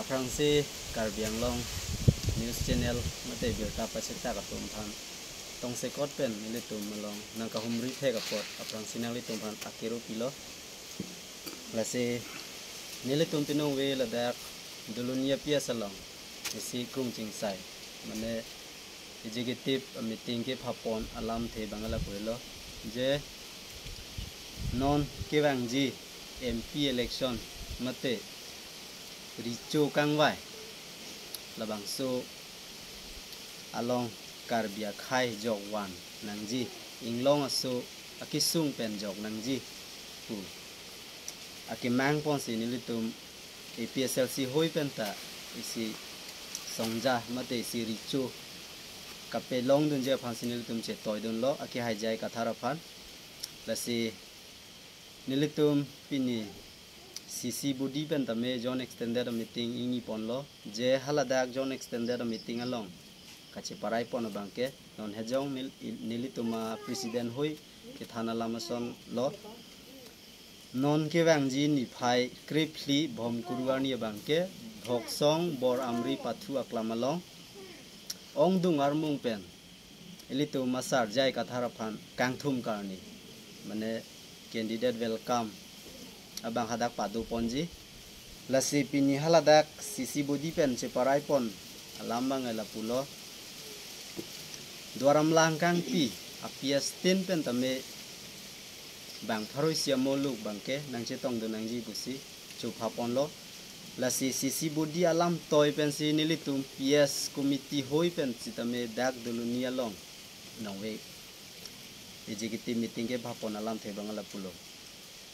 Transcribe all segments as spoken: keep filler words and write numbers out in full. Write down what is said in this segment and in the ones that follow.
Aphrangsi Karbi Anglong News Channel mate birta pachethak atum aphan tongsekot pen nelitum along nangkahumri thek apot aphrangsi nanglitum aphan akero pilo. Lasi nelitum pinongve ladak Duluni a-P S along isi krung chingsai, mane executive meeting kephapon alamthe abang lapu helo, je non kevangji M P election mate recho kangvai labangso along Karbi akhei jokvan nangji, inglong aso akesung pen jok nangji pu akemang ponsi nelitum A P S L C hoi penta isi songja mate isi recho kapelong dunji aphansi nelitum chetoidunlo, akehai J I Kathar aphan. Lasi nelitum pini C C body pen tame Zone Extended meeting ingni ponlo, je haladak Zone Extended meeting along kacheparai pon abangke non hejong nel-, nelitum a-president hoi kethan alam asonlo. Non kevangji niphai krephli Bhomkuru arni abangke Bhoksong Bor Amri Pathu aklam along ongdung armung pen ilitum a-sir J I Kathar aphan kangthum karni, mane candidate welcome abang hadak pado ponji. Lasi pini haladak C C body pen cheparai pon alam abang lapulo, Duar Amla angkangpi a-P S tin pen tame bang pharo isi amoluk abangke nangchetongdun nangji pusi chopha ponlo. Lasi C C body alamtoi pensi nelitum P S committee hoi pen sitame dak Duluni along nongve executive meeting kephapon alamthe abang lapulo.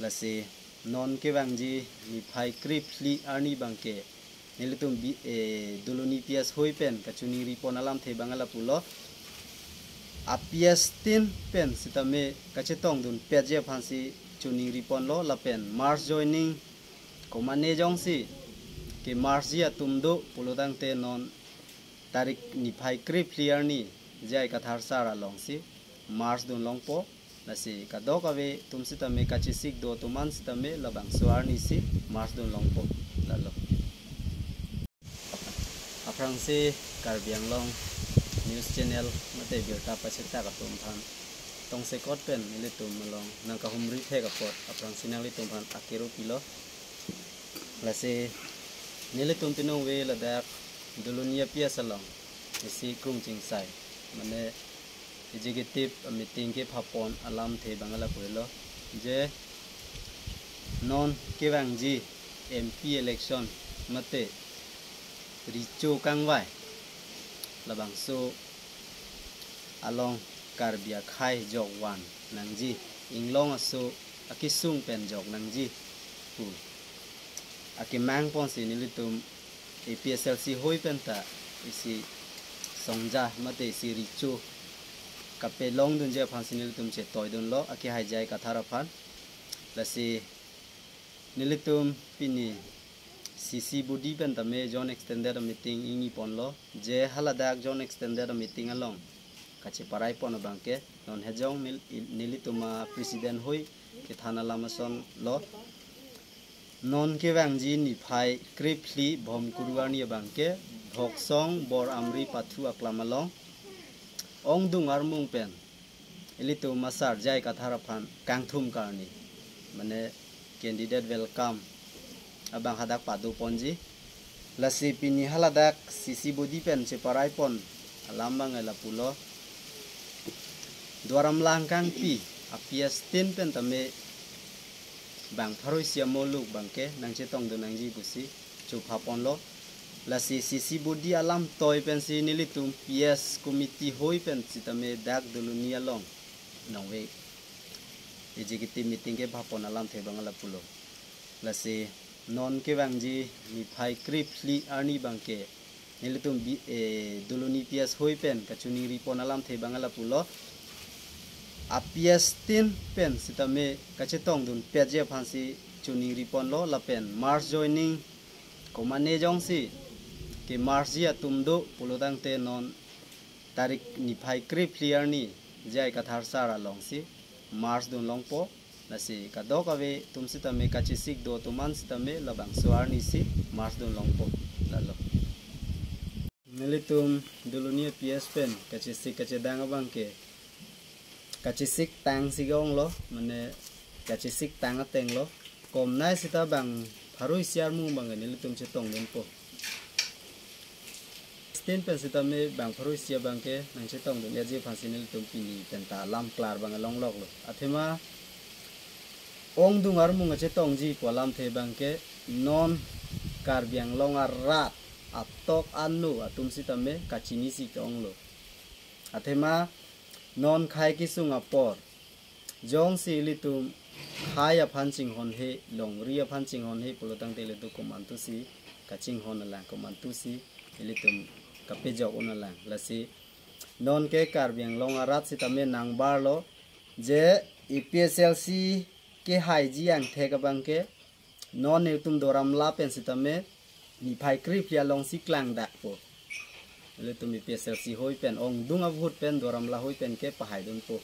Lasi non kevangji niphai krephli arni abangke nelitum bi-, eh, Duluni P S hoi pen kachiningri pon alamthe abang lapulo, a-P S tin pen sitame kachetongdun petji aphansi chiningri ponlo, lapen mass joining komane jongsi ke-mass ji atum do pulotangte non tarik niphai krephli arni J I Kathar sir alongsi mass dun longpo. Lasi kadokave atum sitame kachesik do atum an sitame labangso arnisi mass dun longpo, lalo. Aphrangsi Karbi Anglong News Channel mate birta pachethak atum aphan tongsekot pen nelitum along nangkahumri thek apot aphrangsi nanglitum aphan akero pilo. Lasi nelitum pinongve ladak Duluni a-P S along isi krung chingsai, mane executive meeting kephapon alamthe abang lapu helo, je non kevangji M P election mate recho kangvai labangso along Karbi akhei jokvan nangji, inglong aso akesung pen jok nangji pu akemang ponsi nelitum A P S L C hoi penta isi songja mate isi recho kapelong dunji aphansi nelitum chetoidunlo, akehai J I Kathar aphan. Lasi nelitum pini C C body pen tame Zone Extended meeting ingni ponlo, je haladak Zone Extended meeting along kacheparai pon abangke non hejong nel-, nelitum a-president hoi kethan alam asonlo. Non kevangji niphai krephli Bhomkuru arni abangke Bhoksong Bor Amri Pathu aklam along ongdung armung pen ilitum a-sir J I Kathar aphan kangthum karni, mane candidate welcome abang hadak pado ponji. Lasi pini haladak C C body pen cheparai pon alam abang lapulo, Duar Amla angkangpi a-P S tin pen tame bang pharo isi amoluk abangke nangchetongdun nangji pusi chopha ponlo. Lasi C C body alamtoi pensi nelitum P S committee hoi pen sitame dak Doloni along nongve executive meeting kephapon alamthe abang lapulo. Lasi non kevangji niphai krephli arni abangke nelitum bi-, eh, Doloni P S hoi pen kachiningri pon alamthe abang lapulo. A-P S tin pen sitame kachetongdun petji aphansi chiningri ponlo, lapen mass joining komane jongsi ke-mass ji atum do pulotangte non tarik niphai krephli arni J I Kathar sir alongsi mass dun longpo. Lasi kadokave atum sitame kachesik do atum an sitame labangso arni si march dun longpo, lalo. Nelitum Doloni P S pen kachesik kachedang abang ke kachesik tang si ke-onglo, mane kachesik tang atenglo. Komnai sita bang pharo isi armu abang ke nelitum chetong dunpo. Stin pen sitame bang pharo isi abang ke nangchetong dun-eji aphansi nelitum pini penta alam klar abang along loklo. Athema ongdung armu kachetongji pu alamthe abang ke non Karbi Anglong arat atok anu atum sitame kachini si ke-onglo. Athema non khei kesung apor jongsi ilitum khei aphan chinghonhe, longri aphan chinghonhe pulo tangte ilitum komantu si kachinghon alang, komantu si ilitum kapejok un alang. Lasi non ke Karbi Anglong arat sitame nangbarlo je A P H L C kehaiji angthek abang ke non nelitum Doramla pen sitame niphai krephli along si klangdakpo. Ilitum A P H L C hoi pen ongdung ahut pen Doramla hoi pen ke pahai dunpo.